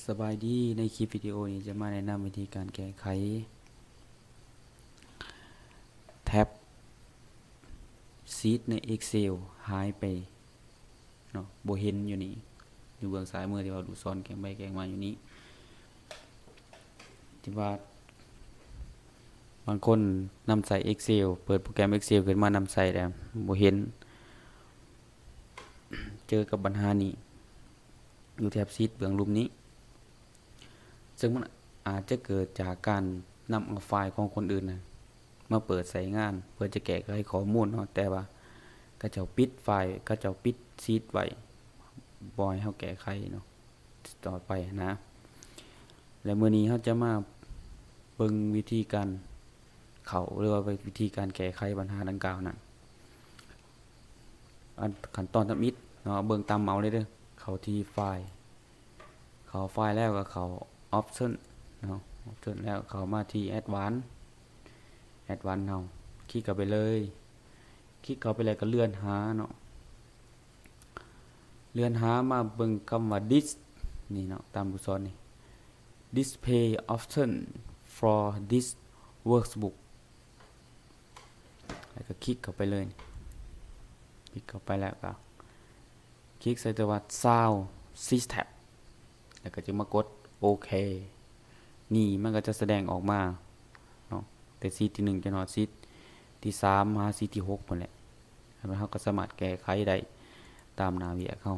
ສະບາຍດີ, ໃນຄລິບວິດີໂອນີ້ຈະມາແນະນຳວິທີການແກ້ໄຂແທັບຊີດໃນ Excel ຫາຍໄປເນາະ, ບໍ່ເຫັນຢູ່ນີ້, ຢູ່ເບື້ອງຊ້າຍມືທີ່ວ່າລູກສອນແກວ່ງໄປແກວ່ງມາຢູ່ນີ້. ທີ່ວ່າບາງຄົນນຳໃຊ້ Excel ເປີດໂປຣແກຣມ Excel ຂຶ້ນມານຳໃຊ້ແລ້ວບໍ່ເຫັນ, ເຈີກັບບັນຫານີ້ຢູ່ແທັບຊີດເບື້ອງລຸ່ມນີ້. ເຊິ່ງມັນອາດຈະເກີດຈາກການນຳເອົາໄຟລ໌ຂອງຄົນອື່ນນະມາເປີດໃຊ້ງານ ເພື່ອຈະແກ້ໄຂຂໍ້ມູນເນາະ, ແຕ່ວ່າເຂົາເຈົ້າປິດໄຟລ໌ ເຂົາເຈົ້າປິດຊີດໄວ້ ບໍ່ໃຫ້ເຮົາແກ້ໄຂເນາະ ຕໍ່ໄປນະ. ແລະ ມື້ນີ້ເຮົາຈະມາເບິ່ງວິທີການເຂົ້າ ຫຼືວ່າວິທີການແກ້ໄຂບັນຫາດັ່ງກ່າວນັ້ນ. ອັນ ຂັ້ນຕອນທຳອິດເນາະ ເບິ່ງຕາມເມົາເລີຍເດີ້, ເຂົ້າທີ່ໄຟລ໌ ເຂົ້າໄຟລ໌ແລ້ວກໍເຂົ້າ Option ເນາະ, Option ແລ້ວເຂົ້າມາທີ່ Advanced Advanced ເຮົາຄລິກເຂົ້າໄປເລີຍ. ຄລິກເຂົ້າໄປແລ້ວກໍເລື່ອນຫາເນາະ, ເລື່ອນຫາມາເບິ່ງຄຳວ່າ This ນີ້ເນາະ, ຕາມລູກສອນນີ້ Display Option for this workbook ແລ້ວກໍຄລິກເຂົ້າໄປເລີຍ. ຄລິກເຂົ້າໄປແລ້ວກໍ ຄລິກໃສ່ຕົວວ່າ Sound System ແລ້ວກໍຈຶ່ງມາກົດໂອເຄ. ນີ້ມັນກໍຈະສະແດງອອກມາເນາະ, ແຕ່ຊີດທີໜຶ່ງຈົນຮອດຊີດທີສາມ ຫາຊີດທີຫົກພຸ້ນແຫຼະ. ແລ້ວເຮົາກໍສາມາດແກ້ໄຂໄດ້ຕາມໜ້າວຽກເຮົາ.